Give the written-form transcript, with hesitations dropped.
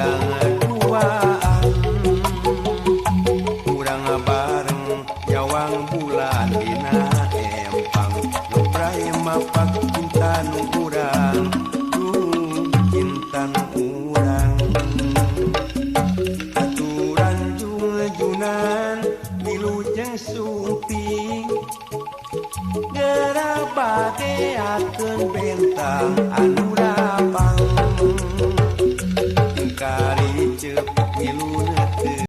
Urang duaan, urang bareng nyawang bulan dina empang. Ngepray mapak cinta nu urang, duh cinta nu urang. Aturan jungjunan wilujeng sumping, geura bageakeun bentang anu.